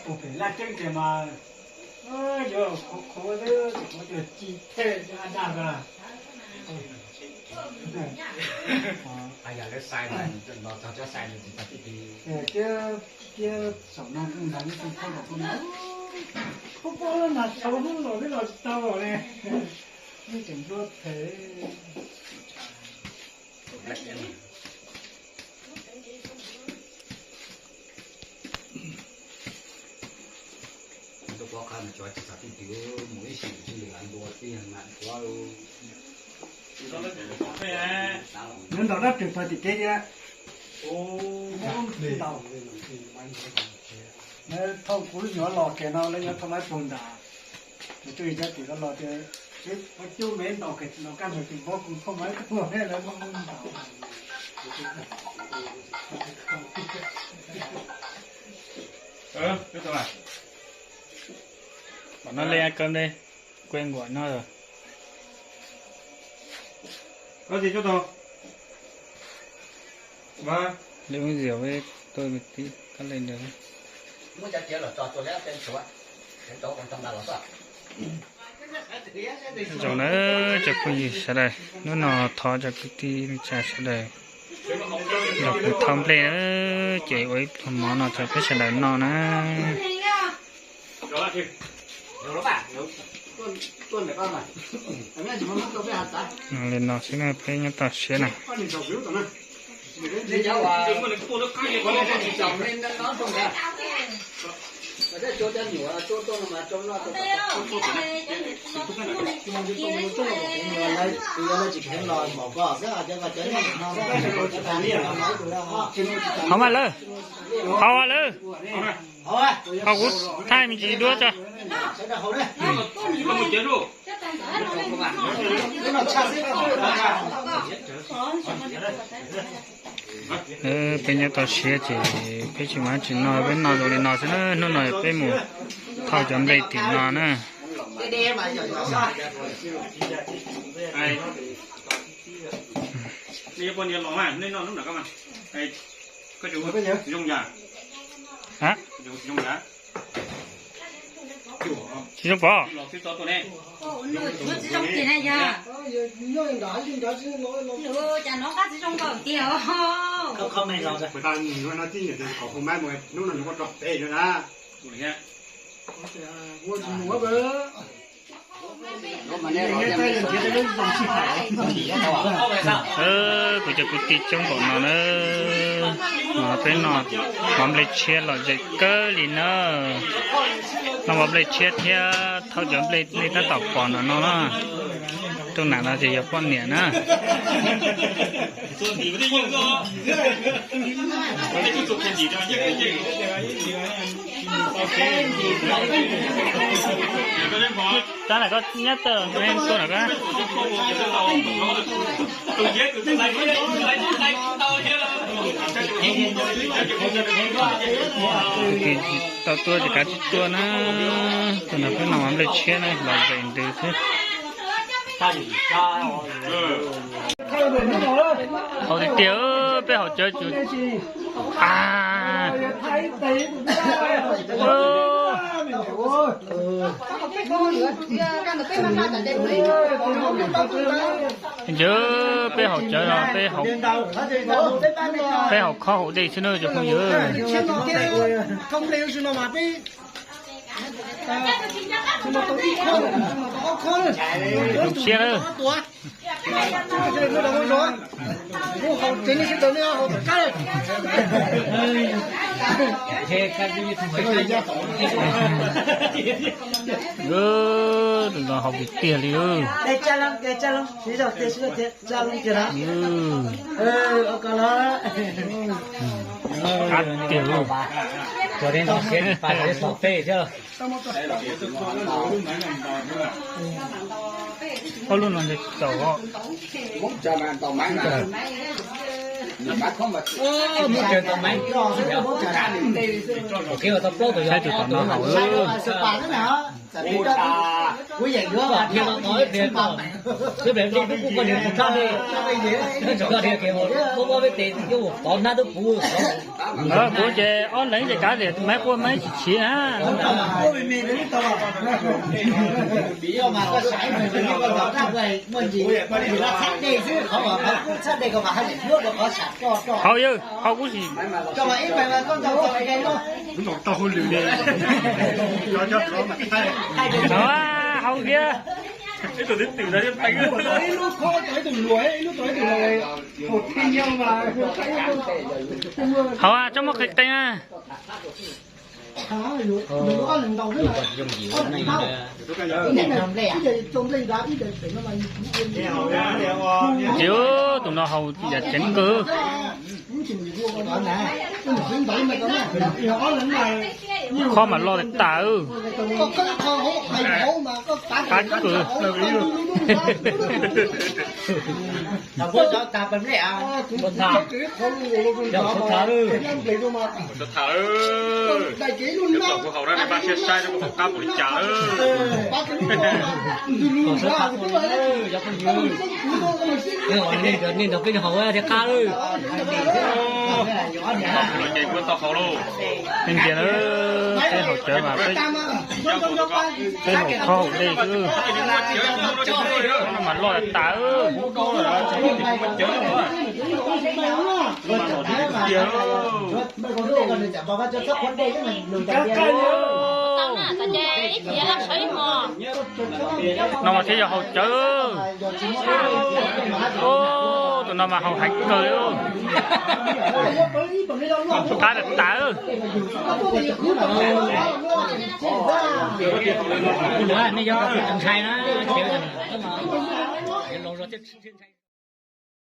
Pem laj ceeb tiag mas yuav khuv khuv xwb, khuv tias ci thiaj a dag. Thiab saum no kuj nrad ib tug phauj los kuj nrad, pub pub nag tshau hnub los twb los tsis tau li. Yeej tseem nplua phem. Nws ntaus dab rwg pawg tim kev tias, ntaus, nws thauj kuv lub nyuam los kiag no lawv yuav thauj laib puag nram, nws tuaj yog cov tim los los tias, ua cub me ntaus kiag los kaj ntug tim npab kuv thauj laib puag lawv muab ntaus. Pom no le kawm ne, kuj nkuam no. Lub diam ve, tôi một tí cắt lên được. Zoo na, cov phooj ywg sawv daws, hnub no thov cov kwv tij neej tsa sawv daws los kuv thauj nplej na, ces ua ib pluag mov no rau peb sawv daws noj na. Li no xwb na, peb nyob toj siab na. Hauv mas lawm, hauv lawm, hauv kuv thaij me ntsis duab tso. Peb nyob toj siab ces peb tsis muaj dab tsi noj, peb noj zoo li no xwb na. Hnub no peb mus thauj cov nplej tim no na. Tsis zoo pom. Kuv cov kwv tij coob npaum no na, peb noj mov nplej tshiab lom zem kawg li na. Noj mov nplej tshiab thiab thauj cov nplej nej tab tom pom no no na. Tus nam no ces yog poj niam na. Tab lam koj nyob tawm tuaj na koj. Tau tuaj ces kav tsij tuaj na. Tus no peb noj mov nplej tshiab na, lom zem ntws xwb. Haus tiag tiag, peb haus cawv tsuas a. Ntawd peb haus cawv no, peb haus khob haus dej xwb na cov phooj ywg. Zoo siab lawm. Tus no haus tiag tiag li. Qab tiag li. Ob lub no ntshe txaus. Saib tus tom no haus. Kuv yeej yuav tias tov ib pliag ko, ib pliag kuv kuj koj niag kuv txhob li, koj tias tias muab muab peb tes yuav ua qhov hnab twb puv. Kuv ces ob leeg ces kav liam maiv quaj maiv chim chim na. Haus yawg, haus kuv sim. Haus kiag. Haus, tsob muab qhis qees na. Tsis, tus no haus yam ceev kawg. Qhov mas loj tas tas. Qab kawg. Nej nrog peb haus thiaj qab. Ntsia na, peb haus cawv mas peb, peb haus qhov haus dej xwb. No mas loj tas tas. No mas thiaj yog haus cawv. Tus no mas haus heev kawg li. Qab tas tas. Nej yog tus ntshai na, ces los zog thiab ntshai.